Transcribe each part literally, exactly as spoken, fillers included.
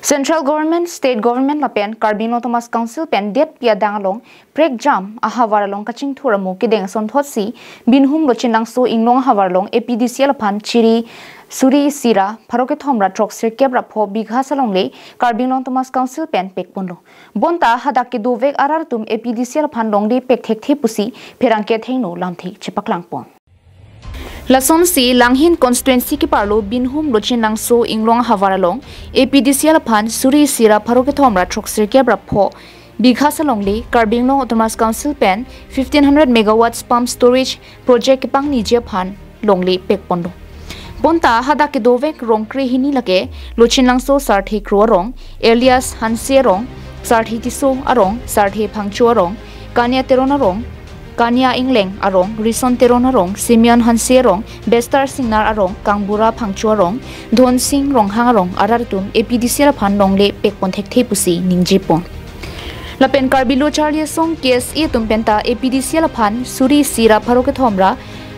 Central Government, State Government lapen Karbi Anglong Autonomous Council pen detpi adang along prekjam ahavar along kachingthur amo kedeng asonthotsi Binhum Lochinlangso Inglong ahavar along A P D C L aphan chiri suri isi ra pharo kethom ra throksirkep ra pho bigha salongle Karbi Anglong Autonomous Council pen pekponlo. Bonta hadak kedovek arat atum A P D C L aphan longle pekthekthe pusi pherangke athengno lamthe chepaklangpon. Lasonsi Langhin constituency keparlo Binhum Lochinlangso Inglong ahavar along A P D C L aphan suri isi ra pharo kethom ra throksirkep ra pho bigha salongle Karbi Anglong Autonomous Council pen fifteen hundred megawatts pump storage project kepangniji aphan longle pekponlo. Bonta hadak kedovek rong krehini lake Lochinlangso Sarthe Kro arong, Elias Hanse arong, Sarthe Tisso arong, Sarthe Phangcho arong, Kania Teron arong, Kania Ingleng arong, Rison Teron arong, Simeon Hanse arong, Bestar Singnar arong, Kangbura Phangcho arong, Dhonsing Ronghang arong arat atum A P D C L aphan longle pekpon thekthe pusi ningjepon. Lapen Karbi Lo Charli Asong K S A atum penta A P D C L aphan suri isi ra pharo kethom ra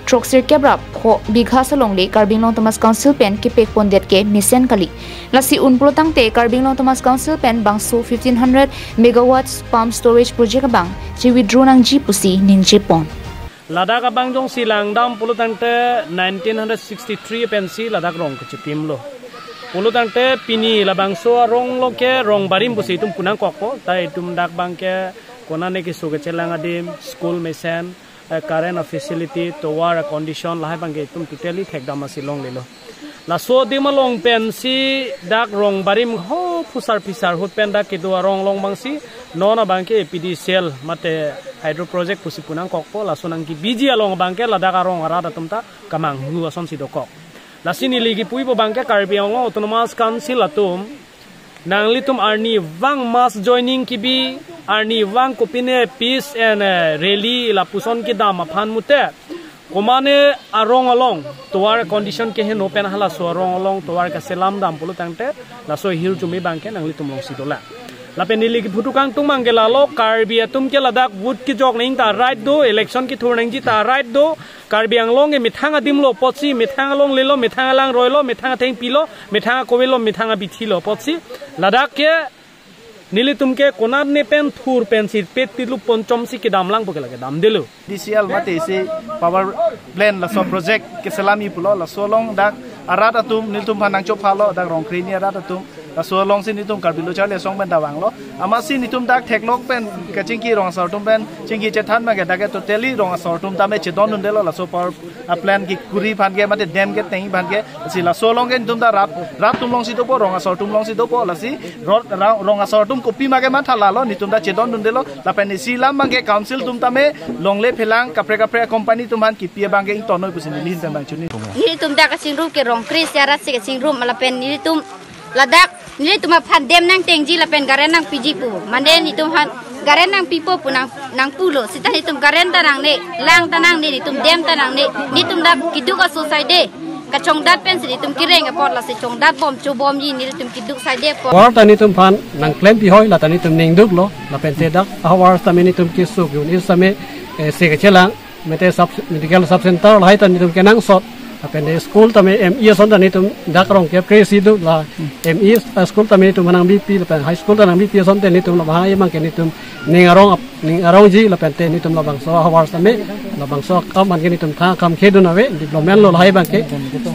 throksirkep ra pho bigha salongle Karbi Anglong Autonomous Council pen kepekpondet ke mesen kali. Lasi un pulotangte Karbi Anglong Autonomous Council pen bangso fifteen hundred megawatts pump storage project abang che-withdraw nangji pusi ningjepon. Ladak abang jongsi langdam pulotangte nineteen hundred sixty-three pensi ladak rong kechitimlo. Pulotangte pini labangso arong lo ke rong barim pusi itum punangkokpo, ta itum dak abang ke konane keso kechelang adim, school mesen, eh, current facility, tovar condition, lahai abang ke itum totally thekdam asi longlelo. Laso adim along pensi dak rong barim ho phusar phisar ahut pen dak kedo arong along abangsi non abang ke A P D C L mate hydro project pusi punangkokpo, laso nangkebiji along abang ke ladak arong arat atum ta kamanghu asonsi dokok. Lasi neli kipuipo abang ke Karbi Anglong Autonomous Council atum nanglitum arnivang mass joining kebi, arnivang kopine peace and, eh, rally lapuson kedam aphan mute, komane arong along tovar condition keheno pen halaso arong along tovar keselam dam pulotangte laso ahirjume abang ke nanglitum alongsi dolang. Lapen neli kephutukangtung abang ke lalo, Karbi atum ke ladak vote kejok nangji ta right do, election kethur nangji ta right do. Karbi Anglong ke methang adim lo apotsi, methang alongle lo, methang alangroi lo, methang athengpi lo, methang akove lo, methang abithi lo apotsi, ladak ke nelitum ke konatne pen thur pensi pet tilu ponchom si kedam langpo ke lake damdelo. D C L mate isi power plant laso project keselami pulo, laso along dak arat atum nelitum aphan nangchophalo, dak rong krehini arat atum. Laso alongsi nelitum Karbi Lo Charli Asong pen ta vanglo. Amatsi nelitum dak theklok pen kachingki rong asor atum pen chingki chethan abang ke dak ke totally rong asor atum tame chedondundelo, laso power, ah, plant kekuri aphan ke mate dam keteng aphan ke. Lasi laso along ke nelitum ta rat, rat atum alongsi dopo, rong asor atum alongsi dopo, lasi rot, ra-, rong asor atum kopima ke mathalalo, nelitum ta chedondundelo. Lapen isi alam abang ke council atum tame longle phelang kaprek kaprek company atum aphan kipi abang ke ingtonnoi pusi neli ahin pen abang chini. Nelitum dak kachingrum ke rong kre isi arat si kachingrum, lapen nelitum ladak nelitum aphan dam nangtengji lapen garen nangpiji pu. Mane nelitum aphan garen nangpipo pu nang, nangpulo. Seta nelitum garen ta nangne, lang ta nangne, nelitum dam ta nangne. Nelitum dak keduk aso saide. Kachongdat pensi nelitum kereng apot, lasi chongdat bom chobomji, nelitum keduk saide apot. Havar ta nelitum aphan nangklem pihoi, la ta nelitum ning duklo, lapen te dak ahavar tame nelitum keso ke-un-e tame, eh, se kechelang, mate sub, medical sub center lahai ta nelitum kenangsot. Lapen te school tame M E ason ta nelitum dak rong kep kre isi do, la M E, eh, school tame nelitum nangbipi, lapen high school ta nangbipi asonte nelitum labang abang ke nelitum ning arong ap-, ning arongji, lapen te nelitum labangso ahavar tame, labangso akam abang ke nelitum thang akam khedun ave, development lo lahai abang ke.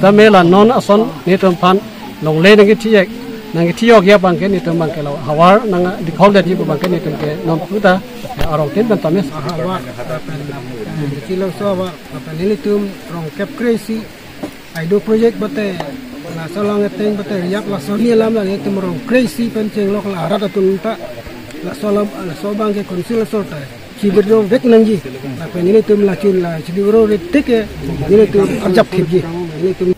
Tame la non ason nelitum aphan longle nangkethiyek, nangkethiyokji abang ke nelitum abang ke lo havar nangdikhol detji pu abang ke nelitum ke non puta arong tin pen tame. Havar, lapen, eh, Lochinlangso ahavar, lapen nelitum rong kep kre isi hydro project mate laso along eteng mate riak laso ni alam la nelitum rong kre isi pen chenglok la arat atum ta laso alam, laso abang ke council asor ta chi-withdraw vek nangji. Lapen nelitum lachun la chi-withdraw vek tik ke nelitum arjap thipji. Nelitum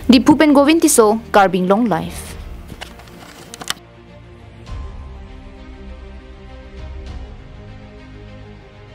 Diphu pen Govind Tisso, Karbi Anglong Live.